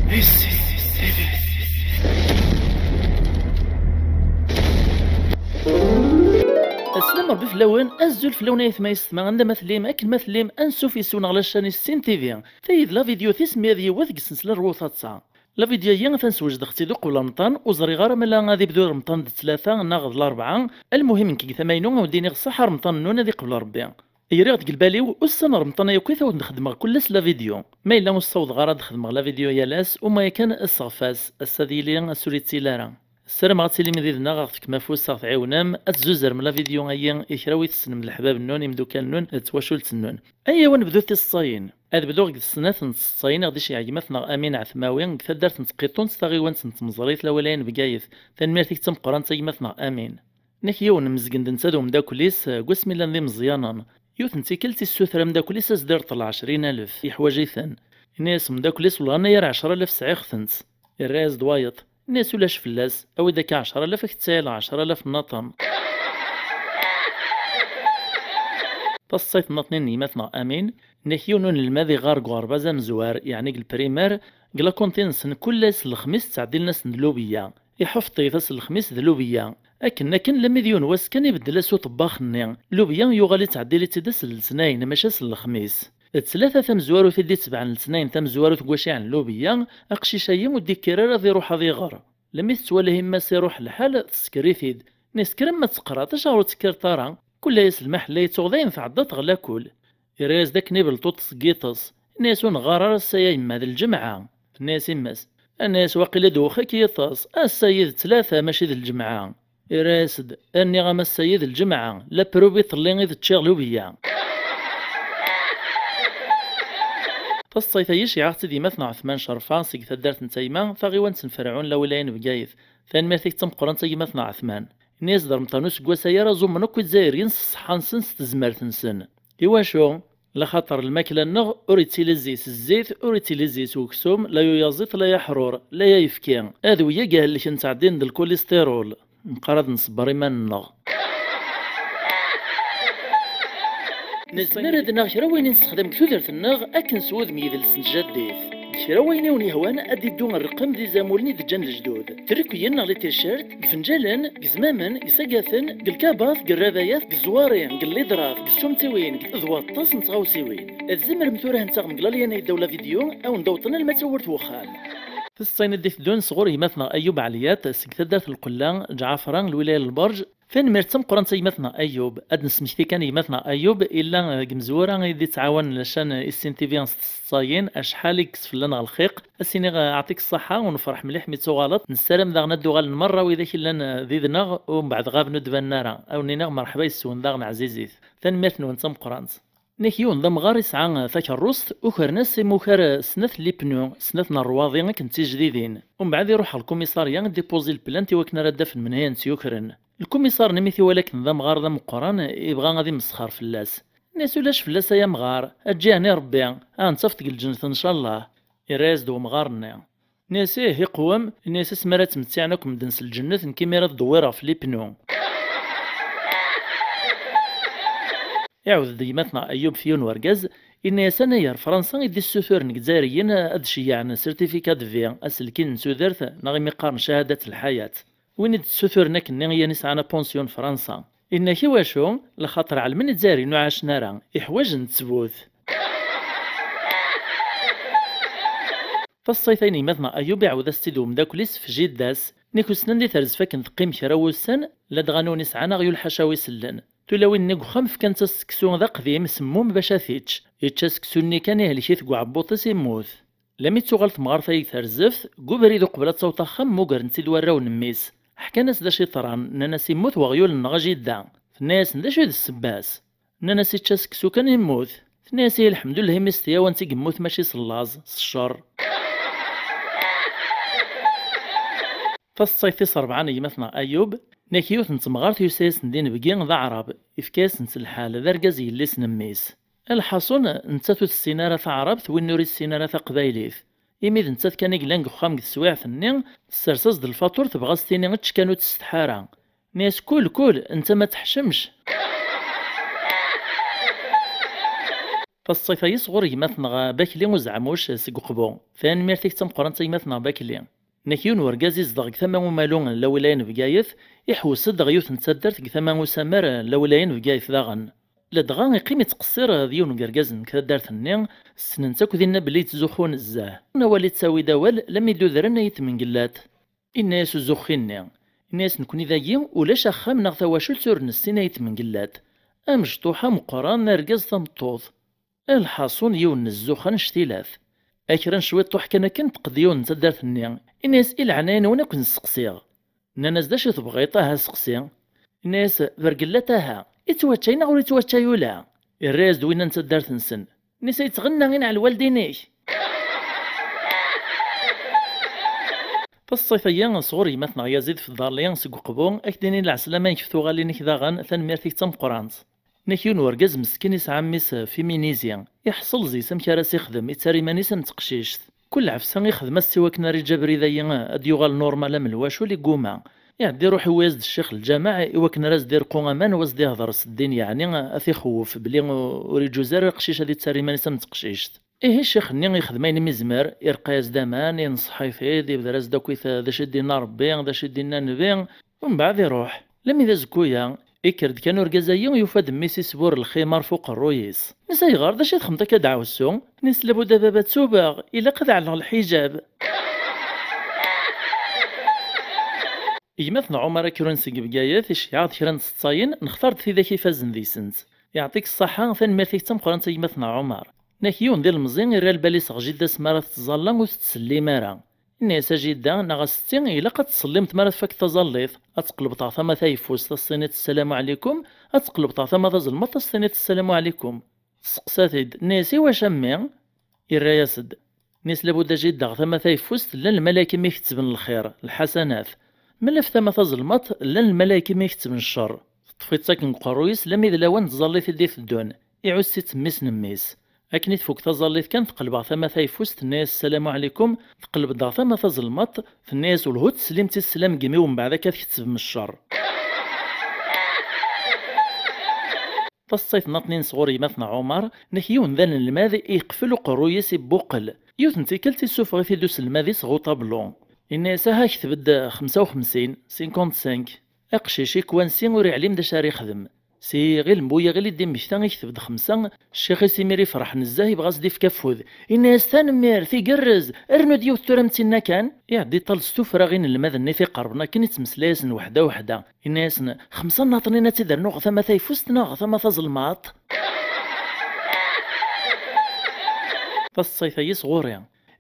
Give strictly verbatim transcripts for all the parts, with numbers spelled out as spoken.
Aslam Rebbi fell-awen, azul fell-awen ay atma yessetma, anda ma tellim, akken ma tellim, ansuf yes-wen ɣer la chaîne Issin T V. Tayi d la vidéo tis meyya d yiwet deg ssensla n Rwu Taḍsa. La vidéo-yi atan swejdeɣ-tt-id uqbel Remḍan, ur ẓriɣ ara ma la ad ibdu Remḍan d ttlata neɣ d larebɛa. Almuhim nekk deg tama-inu ad wen-d-iniɣ ṣṣeḥḥa Remḍan-nnun ad iqbel Rebbi. Yerriɣ deg lbal-iw ussan n Remḍan akkit ad wen-xedmeɣ kul ass la vidéo. Ma yella ur ssawḍeɣ ara ad xedmeɣ la vidéo yal ass, uma yakan sseɣf-as, ass-a ad yili ass ur yettili ara. Ssarameɣ ad tilim did-neɣ, ad ɣ-tefkem afus, ad ɣ-tɛiwnem, ad tezzuzrem la vidéo-ayi i kra wi tessnem d leḥbab-nnun, imdukal-nnun, d twacult-nnun. Ayaw ad nebdu tiseḍsayin. Ad bduɣ deg snat n tseḍsayin i ɣ-d-iceyyeɛ gma-tneɣ Amin Ɛetmawi deg taddart n Tqiṭunt, taɣiwant n Tmeẓrit, lawilaya n Bgayet. Tanemmirt-ik d tameqqrant a gma-tneɣ Amin. Nek yiwen mezgen-d netta d umeddakel-is, deg wasmi llan d imeẓyanen. Yiwet n tikkelt issuter ameddakel-is ad s-d-ireṭṭel ɛecrin alef, yeḥwaǧ-iten. Yenna-yas umeddakel-is: "Wellah, annayer ɛecra alaf sɛiɣ-tent." Irra-yas-d wayeḍ, yenna-yas: "Ulac fell-as, awi-d akka ɛecra alaf, ad k-ttɛileɣ ɛecra alaf nnaṭen." Taṣṣayt nnaṭnin n yemma-tneɣ Amin, nek yiwen unelmad iɣar deg uɣerbaz amezwar, yeɛni deg lprimer, deg la cantine-nsen kul ass n lexmis ttɛeddiln-asen-d lubiyya. Iḥufeṭ-it ass n lexmis d lubiyya. Akken, akken, lammi d yiwen wass kan ibeddel-as uṭebbax-nni. Lubiyya yuɣal ittɛeddil-itt-id ass n letnayen, mačči ass n lexmis. D tlata tamezwarut i d-ittebɛen letnayen tamezwarut deg waciɛen n lubiyya, aqcic-ayi ur d-ikkir ara ad iruḥ ad iɣer. Lammi tettwali yemma-s iruḥ lḥal, tesker-it-id. Nesker am ma teqqraḍ, acuɣer ur tekkreḍ ara? Kul ass lmaḥella yettuɣ dayen tɛeddaḍ ɣer lakul. Irra-yas-d akken ibelṭuṭ seg yiṭes. Yenna-yas: "Ur neɣɣar ara ass-a a yemma, d lǧemɛa." Tenna-yas yemma-s: "Anna-yas waqila d wexxik yiṭes, ass-ayi d tlata mačči d lǧemɛa." Irra-yas-d: "Nniɣ-am ass-ayi d lǧemɛa, la preuve iḍelli i d-ččiɣ lubiyya." Taṣṣayt-ayi ceyɛeɣ-tt-id yemma-tneɣ Ɛetman Cerfa seg taddart n Tayma, taɣiwant n Ferɛun, lawilaya n Bgayet. Tanemmirt-ik d tameqqrant a gma-tneɣ Ɛetman. Yenna-yas-d Remḍan useggas-ayi ara ẓummen akk Izzayriyen s ṣṣeḥḥa-nsen, s tezmert-nsen. Iwacu? Laxaṭer lmakla-nneɣ ur ittili zzi-s zzit, ur ittili zzi-s uksum, la yuyaẓiṭ, la aḥrur, la ayefki. Adwi-agi hellken ttɛeddin-d lkulisṭirul. Neqqar ad nṣebber iman-nneɣ. Nezmer ad naɣ kra wayen i nessexdam deg tudert-nneɣ akken s wudem yedles n tjaddit. Kra wayen i wen-yehwan ad d-iddu rrqem d izamulen i d-ǧǧan lejdud. Trikuyin neɣ les t-shirts, deg ifenǧalen, deg izmamen, deg isagaten, deg lkabaṭ, deg rrabayat, deg ẓẓwari, deg lliḍrat, deg ssumtiwin, deg d waṭas n tɣawsiwin. Tzemrem tura ad ten-taɣem deg lalyan-a yeddaw la vidéo, a wen-d-awḍen alma d tawwurt n wexxam. Tiseḍsayin i d-iteddun sɣur gma-tneɣ Ayub Ɛeliyat seg taddart n Lqella, Ǧɛafra, lwilaya n Lberǧ. Tanemmirt d tameqqrant a gma-tneɣ Ayub. Ad d-nesmekti kan gma-tneɣ Ayub, illa deg umezwura i d-ittɛawan la chaîne Issin T V s tiseḍsayin, acḥal i yekkes fell-aneɣ lxiq. Ad s-iniɣ, eh, aɛṭik ṣṣaḥa, u nefreḥ mliḥ mi tuɣaleḍ. Nessaram daɣen ad d-uɣalen merra widak i llan, eh, did-neɣ, u mbeɛd ɣaben ur d-banen ara. Ad wen-iniɣ merḥba yes-wen daɣen ɛzizit. Tanemmirt-nwen d tameqqrant. Nek yiwen d amɣar isɛa, eh, takerrust, ukren-as imukar, eh, snat n lipnu, snat n rrwaḍi akken d tijdidin. Umbeɛd iruḥ ɣer lkumisarya ad d-ipuẓi lplant i wakken ara d-afen menhi i tt-yukren. Lkumisar-nni mi t-iwala akken d amɣar d ameqqran, ibɣa ad imesxer fell-as. Nni-as: "Ulac fell-as ay amɣar, eǧǧ yeɛni Rebbi, ad nettaf deg lǧennet ncallah." Irra-yas-d wemɣar-nni. Nni-as: "Ih, iqwem." Nni-as: "Asmi ara ttmettiɛen akk medden s lǧennet, nekk imir ad dewwireɣ ɣef lipnu." Iɛawed-d gma-tneɣ Ayub f yiwen wergaz, inna-yas: "Anayer Fransa i d-issuturen deg Izzayriyen ad d-ceyyɛen certificat de vie, aselkin n tudert, neɣ imi qqaren cahadat lḥayat. Win i d-ssuturen akkenni i yan isɛan apensyon Fransa." Inna-k: "Iwacu? Lxaṭer ɛelmen Izzayriyen ur ɛacen ara, iḥwaǧen ttbut." Taṣṣayt-a n yemma-tneɣ Ayub iɛawed-as-tt-id umeddakel-is f jidda-s, nek usnan di terzef akken teqqim kra wussan, ladɣa nwen isɛan aɣyul ḥaca wi sellen. Tulawin-nni deg uxxam fkant-as seksu d aqdim semmum bac ad t-ičč. Ičča seksu-nni kan, ihlek-it deg uɛebbuḍ-is, immut. Lami d-tuɣal temɣart-ayi deg terzeft, deg ubrid uqbel ad taweḍ axxam, mmugren-tt-id warraw n mmi-s. Ḥkan-as d acu yeḍran, nnan-as: "Immut weɣyul-nneɣ a jidda." Tenna-yasen: "D acu i d ssebba-s?" Nnan-as: "Ičča seksu kan, immut." Tenna-yas: "Ihi lḥemdullah imi s tyawant i yemmut, mačči s llaẓ, s cceṛ." Taṣṣayt tis ṛebɛa n gma-tneɣ Ayub, nek yiwet n temɣart yusa-yasen-d inebgi d aɛrab, ifka-yasen-tt lḥal, d argaz yelli-s n mmi-s. Lḥaṣun, nettat ur tessin ara taɛrabt, win ur issin ara taqbaylit. Imi d nettat kan i yellan deg uxxam deg teswiɛt-nni, tessers-as-d lfaṭur, tebɣa s tini ečč kan, ur tsetḥa ara. Nni-as: "Kul, kul, netta ma teḥcemc." Taṣṣayt-agi sɣur gma-tneɣ Bakli Uzeɛmuc seg Uqbu. Tanemmirt-ik d tameqqrant a gma-tneɣ Bakli. Nek yiwen urgaz izdeɣ deg tama umalu n lawilaya n Bgayet, iḥewwes-d ɣer yiwet n taddart deg tama usamar n lawilaya n Bgayet daɣen. Ladɣa iqqim ittqeṣṣir d yiwen n yergazen deg taddart-nni, ssnen-tt akk dinna belli yettzuxxu nezzeh. Awal ittawi-d awal, lammi d-udren ay tmengellat. Inna-yas uzuxxi-nni, inna-yas: "Nekni dagi ulac axxam neɣ tawacult ur nessin ay tmengellat. Amecṭuḥ ameqqran, argaz tameṭṭut. Lḥaṣun yiwen n zzux annect-ilat. A kra n cwiṭṭuḥ kan akken teqqed yiwen n taddart-nni. Inna-yas: 'I leɛnaya-nwen ad ken-sseqsiɣ.' Nnan-as: 'D acu tebɣiḍ, aha seqsi.' Inna-yas: 'Bergellat aha, ittwaččay neɣ ur ittwaččay ula?' Irra-yas-d winna n taddart-nsen: 'Nisa yettɣenna i neɛl waldin-ik.'" Taṣṣayt-agi sɣur gma-tneɣ Yazid Fḍali seg Uqbu, ad k-d-inin lɛeslama-ik f tuɣalin-ik daɣen, tanemmirt-ik d tameqqrant. Nek yiwen urgaz meskin yesɛa mmi-s féminisé, iḥṣel zik amek ara s-ixdem, ittarra iman-is am teqcict. Kul lɛefsa ixdem-as-tt i wakken ara iǧǧ abrid-agi ad d-yuɣal normal am lwacul, igguma. Iɛedda iruḥ iwwi-as-d ccix lǧameɛ i wakken ara as-d-irqu aman u as-d-ihder s ddin, yeɛni ad t-ixewwef belli ur iǧuz ara aqcic ad ittarra iman-is am teqcict. Ihi ccix-nni ixdem ayen umi yezmer, ireqq-as-d aman, inṣeḥ-it-id, ibder-as-d akkit d acu i d-inna Rebbi, d acu i d-inna Nnbi, umbeɛd iruḥ. Lammi d azekku-ya, ikker-d kan urgaz-ayi, yufa-d mmi-s isbur lximar f uqerruy-is. Mmi-s, ayɣer? D acu i txedmeḍ akka deɛwessu? Nni-s, labud a baba ttubeɣ, ilaq ad ɛelleɣ lḥiǧab. Gma-tneɣ Ɛumar Akrun seg Bgayet iceyyeɛ-d kra n tseḍsayin, nextar-d tidak ifazen deg-sent. Yeɛṭik ṣṣaḥa, tanemmirt-ik d tameqqrant a gma-tneɣ Ɛumar. Nek yiwen d ilemẓi irra lbal-is ɣer jida-s mi ara tettẓalla ur tettsellim ara. Inna-yas: "A jida neɣ a setti, ilaq ad tsellimt mi ara tfakeḍ taẓallit. Ad tqelbeḍ ɣer tama tayeffust, ad s-tiniḍ ssalamu ɛlikum, ad tqelbeḍ ɣer tama tazelmaḍt, ad s-tiniḍ ssalamu ɛlikum." Tesseqsa-t-id, inna-yas: "I wacu a mmi?" Irra-yas-d, inna-yas: "Labud a jida ɣer tama tayeffust llan lmalayek i m-ikettben lxir, lḥasanat. Mela ɣef tama tazelmaḍt llan lmalayek i m-ikettben ccer." Teṭṭef-itt akken deg uqerruy-is, lammi d lawan n tẓallit i d-iteddun. Iɛuss-itt mmi-s n mmi-s. Akken i tfuk taẓallit kan, teqleb ɣer tama tayeffust, tenna-yas: "Ssalamu ɛlikum." Teqleb-d ɣer tama tazelmaḍt, tenna-yas: "Welhu teslimt i sslam n yimi-w, mbeɛd akka tkettbem ccer." Taṣṣayt nniḍen sɣur gma-tneɣ Ɛumar, nek yiwen d anelmad, iqfel uqerruy-is, ibuqel. Yiwet n tikkelt, issufeɣ-it-id uselmad-is ɣer uṭablu. Inna-yas: "Aha kteb-d xemsa u xemsin, cinquante-cinq." Aqcic-ik wansi ur iɛlim d acu ara ixdem. Si Yiɣil n Bu Yiɣil i d-immekta, ikteb-d xemsa, ccix-is imir ifreḥ nezzeh, ibɣa ad s-d-ifk afud. Inna-yas: "Tanemmirt, igerrez, rnu-d yiwet tura am tinna kan." Iɛedda iṭal s tuffra i inelmaden-nni t-iqerben akken, ittmeslay-asen weḥda weḥda. Inna-yasen: "Xemsa nniḍen ad tt-id-rnuɣ ɣer tama tayeffust neɣ ɣer tama tazelmaḍt?" Taṣṣayt-agi sɣur-i.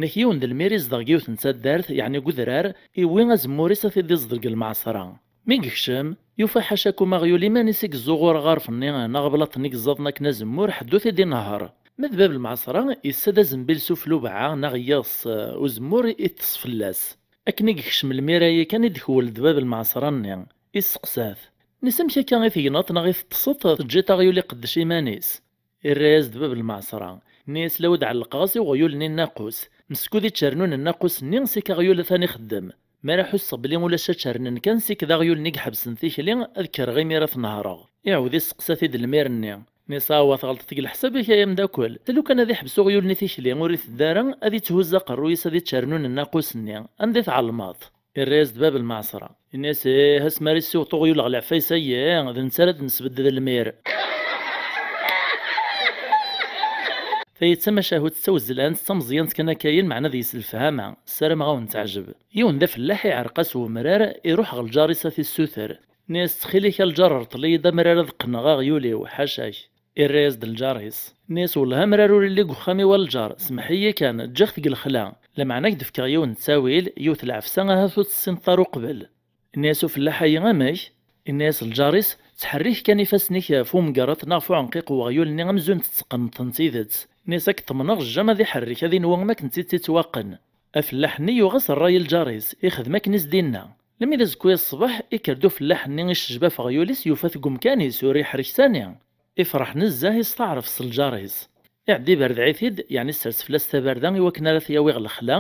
Nek yiwen d lmir izdeɣ deg yiwet n taddart, yeɛni deg udrar, iwwi azemmur-is ad t-id-iẓḍel deg lmeɛṣra. Mi yekcem, yufa ḥacakum aɣyul iman-is i yeẓẓuɣur aɣaref-nni neɣ ablaṭ-nni yeẓẓaḍen akken azemmur, ḥedd ur t-id-inehher. Ma d bab lmeɛṣra, yessa-d azembil s uflubeɛa neɣ yiɣes, eh, uzemmur iṭṭes fell-as. Akken i yekcem lmir-ayi kan i d-ikwel-d bab lmeɛṣra-nni, isteqsa-t. Nni-s: "Amek akka i tegneḍ neɣ i teṭṭseḍ, teǧǧiḍ aɣyul iqeddec iman-is?" Irra-yas-d bab lmeɛṣra. Nni-yas: "Lawd ɛellqeɣ-as i uɣyul-nni nnaqus. Meskud iččernen nnaqus-nni, sik aɣyul atan ixeddem. Mi ara ḥusseɣ belli ulac aččernen kan, sik d aɣyul-nni iḥebsen tikli, ad kkreɣ imir ad t-nehreɣ." Iɛawed isteqsa-t-id lmir-nni. Nni-s: "Awa, tɣelṭeḍ deg leḥsab-ik ay ameddakel. Lukan ad iḥbes uɣyul-nni tikli, ur iteddu ara, ad itthuzz aqerruy-is ad iččernun nnaqus-nni. Anda i tɛelmeḍ?" Irra-yas-d bab lmeɛṣra. Inna-yas: "Ih, asmi ara issiweḍ uɣyul ɣer leɛfayes-ayi, d netta ara d-nesbedded lmir." Tayi d tamacahut d tawezlant, d tameẓyant kan akka-yin, meɛna deg-s lefhama, ssarameɣ ad wen-teɛjeb. Yiwen d afellaḥ iɛreq-as wemrar, iruḥ ɣer lǧar-is ad t-issuter. Nni-as: "Ttxil-k a lǧar, rṭel-iyi-d amrar ad qqneɣ aɣyul-iw, ḥaca-k." Irra-yas-d lǧar-is. Nni-as: "Wellah amrar ur illi deg uxxam-iw a lǧar, semmeḥ-iyi kan, ǧǧiɣ-t deg lexla. Lameɛna ad k-d-fkeɣ yiwen n ttawil, yiwet lɛefsa ahat ur tessineḍ ara uqbel." Inna-yas ufellaḥ-ayi: "Amek?" Inna-yas lǧar-is: "Ttḥerrik kan ifassen-ik ɣef umgerreṭ neɣ ɣef uɛenqiq n weɣyul-nni amzun tetteqqneḍ-ten d tidet." Inna-yas: "Ad k-ṭṭemneɣ, jjam ad iḥerrek, ad inwa am akken d tidet ittwaqqen." Afellaḥ-nni yuɣ-as ṛṛay i lǧar-is, ixdem akken i s-d-inna. Lemmi d azekka-yas ṣṣbeḥ, ikker-d ufellaḥ-nni, icejba ɣef uɣyul-is, yufa-t deg umkan-is, ur iḥerrek sani. Ifreḥ nezzeh, isteɛref s lǧar-is. Iɛedda iberdeɛ-it-id, yeɛni issers fell-as tabarda i wakken ara t-yawi ɣer lexla,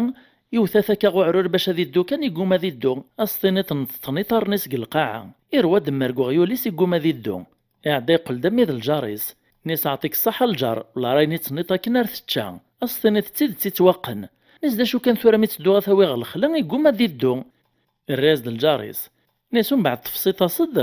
iwta-t akka ɣ uɛrur bac ad iddu kan, igguma ad iddu, ad s-tiniḍ neṭṭḍen iḍarren-is deg lqaɛa. Irwa-d mmer deg uɣyul-is, igguma ad iddu. Iɛedda yeqqel-d am wid lǧar-is. Nni-as: "Ɛṭik ṣṣaḥa a lǧar, wala ara ayen i tenniḍ akken ar tečča. As-tiniḍ d tidet ittwaqqen." Nni-as: "D acu kan tura mi ttedduɣ ad t-awiɣ ɣer lexla, igumma ad iddu." Irra-yas-d lǧar-is. Nni-as: "Umbeɛd tefsiḍ-as-d?"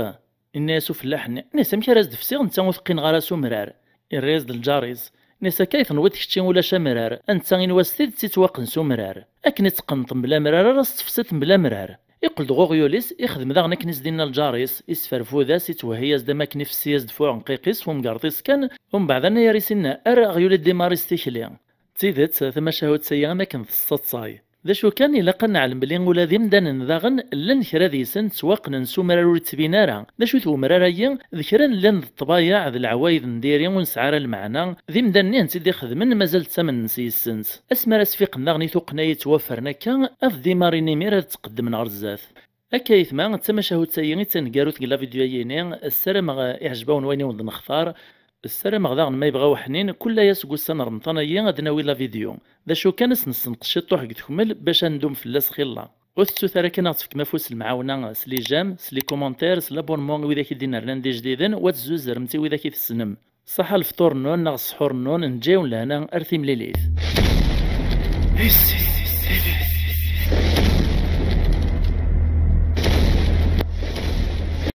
Inna-yas ufellaḥ-nni, nni-as: "Amek ara as-d-fsiɣ, netta ur t-qqineɣ ara s umrar?" Irra-yas-d lǧar-is. Nni-as: "Akka i tenwiḍ kečči ulac amrar, a netta ini-as tidet ittwaqqen s umrar. Akken i tteqqneḍ mebla amrar ara s-tefsiḍ mebla amrar." Iqqel-d ɣer uɣyul-is, ixdem daɣen akken i s-d-inna lǧar-is, isferfud-as, ittwehhi-as-d am akken ifessi-as-d f uɛenqiq-is f umgerḍ-is kan, umbeɛd anayer-is inna: "Err aɣyul i d-imar-is tikli." D tidet, tamacahut-agi am akken tessaḍsay. D acu kan, ilaq ad neɛlem belli ula d imdanen daɣen llan kra deg-sen ttwaqqnen s umrar ur yettbin ara. D acu-t umrar-agi? D kra n llan d ṭṭbayeɛ d leɛwayed n diri ur nesɛi ara lmeɛna, d imdanen i hent-id-ixedmen mazal ttamnen s yis-sent. Asmi ara sfiqen daɣen i tuqqna yettwaffren akka, ad d-imarin imir ad ttqeddmen ɣer zdat. Akka ayetma, d tamacahut-agi i d taneggarut deg la vidéo-agi-ini, ssarameɣ iɛjeb-awen wayen i wen-d-nextar, ssarameɣ daɣen ma yebɣa uḥnin, kul aya seg ussan n Remḍan-agi ad d-nawi la vidéo. D acu kan, ad s-nessenqes ciṭuḥ deg tekmel bac ad ndum fell-as xilla. Ur tettut ara kan ad aɣ-tefkem afus n lemɛawna s les j'aime, s les commentaires, s l'abonnement i widak i d-inernan d ijdiden, u ad tezzuzremt i widak i tessnem. Ṣaḥa lefṭur-nnun neɣ ssḥur-nnun, neǧǧa-yawen lehna ar timlilit. Ici